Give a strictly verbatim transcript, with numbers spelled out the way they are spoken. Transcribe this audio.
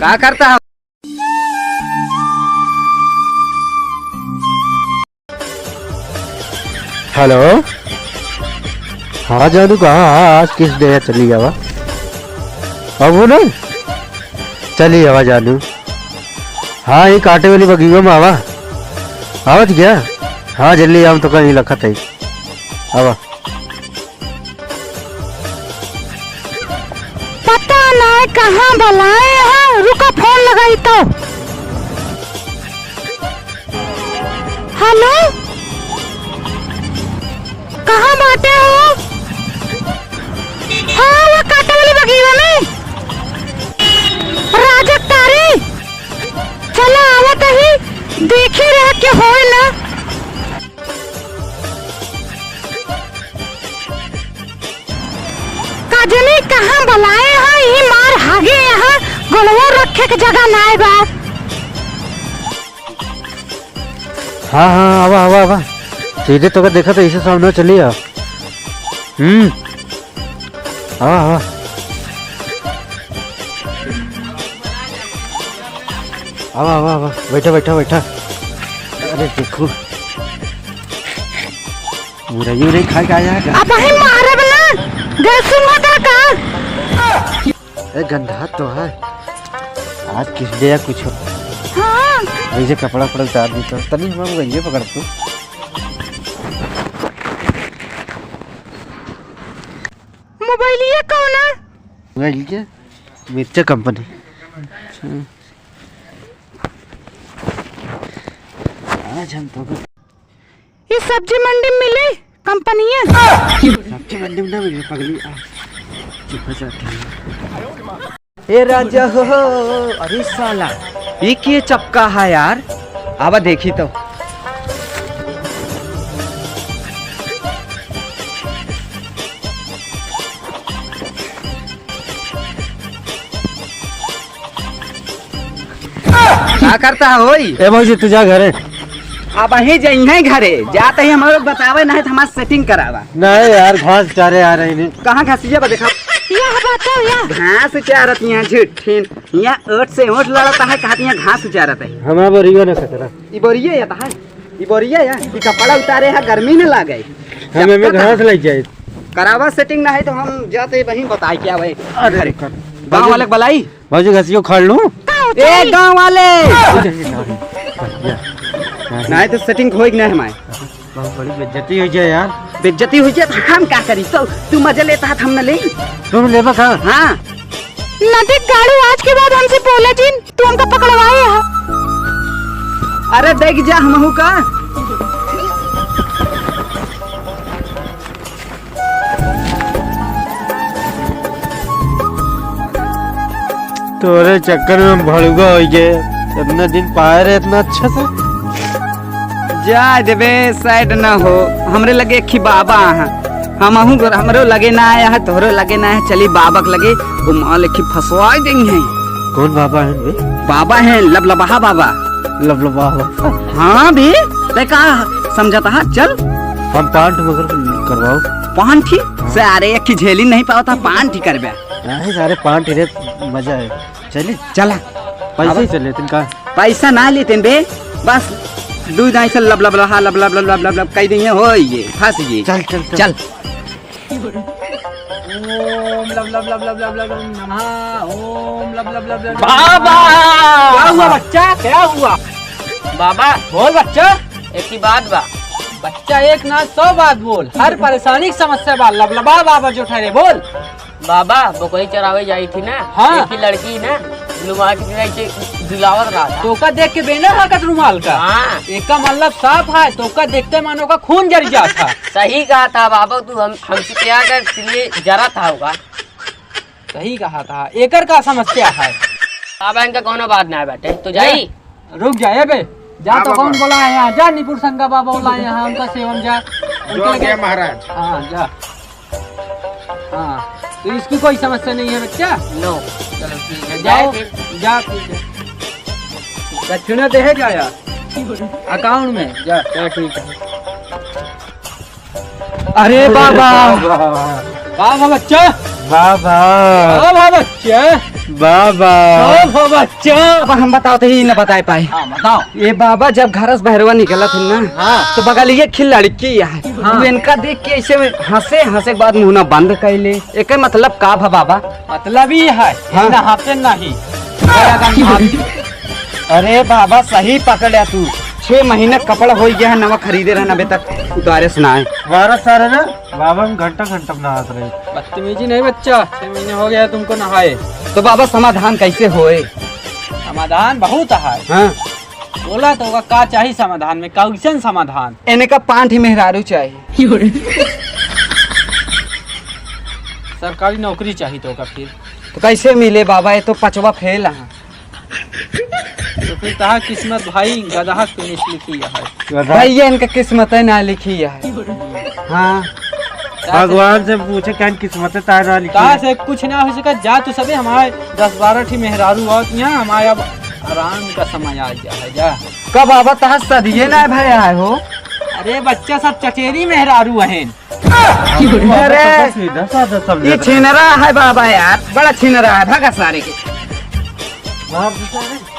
का करता है? हेलो। हाँ जानू, कहाँ? हाँ, आज किस डे है? चली आवा। अब वो ना? चली आवा जानू। हाँ, ये काटे वाली बगिया में आवा। आवत क्या? हाँ, जल्दी आवा, तो कहीं लखत है। आवा। पता नाय कहाँ बलाए है, रुका फोन लगाई तो। हेलो, कहाँ बाटे हो? हाँ, वो काटे वाली बगिया में। राजा तारी, चला आवत ही, देखी रह के होए ना। का जनी कहाँ बलाए है, ई मार हागे यहाँ, गोड़वा रखे के जगह नाय बा। हाँ, हाँ, आवा, आवा, आवा। सीधे तो देखा तो इसे सामने चली आ। हम्म। आवा, आवा। आवा, आवा, आवा। बैठा, बैठा, बैठा। अरे देखो। मुरई उरई खा के आया है का? अब ही मारब ना, गैस सुनता का? ए, गंधा तो है। आज किस डे या कुछ हो। हाँ। वैसे कपड़ा उपड़ा उतार दी तो तनी हम गंजे पकड़ तू। मोबाइलिया कौन है? मोबाइल के? मिर्चा कंपनी। अच्छा। आज हम तो ये सब्जी मंडी में मिले, कंपनिया। सब्जी मंडी में ना मिले, पगली। आ, चुप हो जाते हैं। ए राजा हो, अरे साला, ये के चपका है यार? आवा देखी तो। का करता है होई? ए भौजी, तू जा घरे। अब वहीं जइहे घरे, जाते ही हम लोग बतावे, नहीं तो हमार सेटिंग करावा। नहीं यार, घास चारे आ रही नहीं। कहाँ घासिया बा देखा? यह बात है, यह। घास चारत यहाँ झूठीन, यहाँ ओट से ओट लड़ता है, कहती यहाँ घास चारत है। हमारा बोरियो ना कचरा। ई बोरिया या तहार? ई बोरिया या? ई कपड़ा उतारे है, गर्मी न लागे। हमें में चपका घास तहार। लग जाए। करावा सेटिंग ना है तो हम जाते वहीं बताए क्या भाई। अरे अरे, रुक। गाँव वाले के बुलाई। भौजी घसियो खड़ लूं। ए गाँव वाले। नहीं तो सेटिंग होई कि ना हमारे। बहुत बड़ी बेइज्जती हो जाए यार। बेइज्जती हो जाए तो हम का करी? तो तू मजा लेता है, हम न ले। तुम लेबा का? हाँ। नदी गाड़ू आज के बाद हमसे बोला जिन, तू हमका पकड़वाए है। अरे देख जा हमहू का। तोरे चक्कर में भड़ुआ हो गए। इतना दिन पाए रहे इतना अच्छा से। जा देबे, साइड ना हो। हमरे लगे एक ही बाबा हैं। हमहू गोर-, हमरो लगे ना आया है, तोहरो लगे ना है। चली बाबा के लगे, वो माल एक ही फंसवा देंगे। कौन बाबा है बे? बाबा हैं, लबलबहा बाबा। लबलबहा बाबा। हाँ बे, तै का समझता है? चल। हम पांठ मगर करवाओ। पांठी? हाँ। सारे एक ही झेली नहीं पावता, पांठी करबे। नहीं सारे पांठी रे, मजा है। चली? चला। पैसे ही अब चले, तिनका? पैसा ना लेते बे, बस दूध ऐसे लब लब रहा, लब लब लब लब लब लब कह दिए हो ये, फंस ये। चल, चल, चल। चल। ओम लब लब लब लब लब लब नमः, ओम लब लब लब लब। बाबा! क्या हुआ बच्चा, क्या हुआ? बाबा। बोल बच्चा। एक ही बात बा। बच्चा एक ना सौ बात बोल, हर परेशानी की समस्या बा, लबलबा बाबा जो ठहरे बोल। बाबा, बकरी चरावे जाई थी ना, हाँ। एक ही लड़की ना, रुमाल के ऐसे डुलावत रहा था। तोका देख के बेना हकत रुमाल का। हाँ। एका मतलब साफ है, तोका देखते मानो का खून जर जात था। सही कहा था बाबा, तू हम, हमसे क्या कर, इसलिए जरा था होगा। सही कहा था। एकर का समस्या है? बाबा, इनका कोनो बात ना बाटे, तो जाई। रुक जा, ए बे, जा हाँ, तो बाबा। कौन बोला है यहाँ? जा, निपुर संगा बाबा बोला है यहाँ, उनका सेवन जा। जो उनके आज्ञा लगे महाराज। हाँ, जा। हाँ, तो इसकी कोई समस्या नहीं है बच्चा? No। चलो ठीक है, जाओ, जय हिंद। जा, ठीक है। दक्षिणा दे है, जा यार, अकाउंट में जा। क्या ठीक है? अरे बाबा। बाबा। बाबा बच्चा। बाबा। बाबा बच्चा। बाबा। ओ हो बच्चा। अब हम बताओ तो ही न बताए पाए। हाँ, बताओ। ये बाबा जब घर से बहरवा निकलत है ना, हाँ। तो बगलिए खिल लड़की है। हाँ। वो इनका देख के ऐसे हंसे, हंसे के बाद मुंह ना बंद कर ले। एके मतलब का भा बाबा? मतलब ही है, हाँ। ना हंसे नहीं। अरे बाबा सही पकड़ा तू। छह महीना कपड़ा हो गया है नवा खरीदे रहना अबे तक उतारे से ना है। बारह साल है ना? बाबा, हम घंटा घंटा नहात रहे। बदतमीजी नहीं बच्चा, छह महीने हो गया तुमको नहाए। तो बाबा, समाधान कैसे होए? समाधान बहुत है। हाँ। बोला तो होगा, का चाही समाधान में, कैसन समाधान? एने का पांच ही मेहरारू चाही। सरकारी नौकरी चाही तो का फिर? तो कैसे मिले बाबा, ये तो पचवा फेल है। तो फिर तहा किस्मत भाई, गदहा के किस्मत लिखी है। गदहा। भैया, इनका किस्मत है ना लिखी है। हाँ। भगवान से पूछे, क्या किस्मत है, तारा लिखी कहाँ है? से कुछ ना हो सका, जा तू सबे हमारे दस बारह ठी मेहरारू आवत यहाँ, हमारे अब आराम का समय आ गया है, जा। कब बाबा तहा सदिये ना भया है हो? अरे बच्चा, सब चचेरी मेहरारू हैं। अरे, सीधा साधा समझ ये रहे। छिनरा है बाबा यार, बड़ा छिनरा है, भागा सारे के। बाप रे।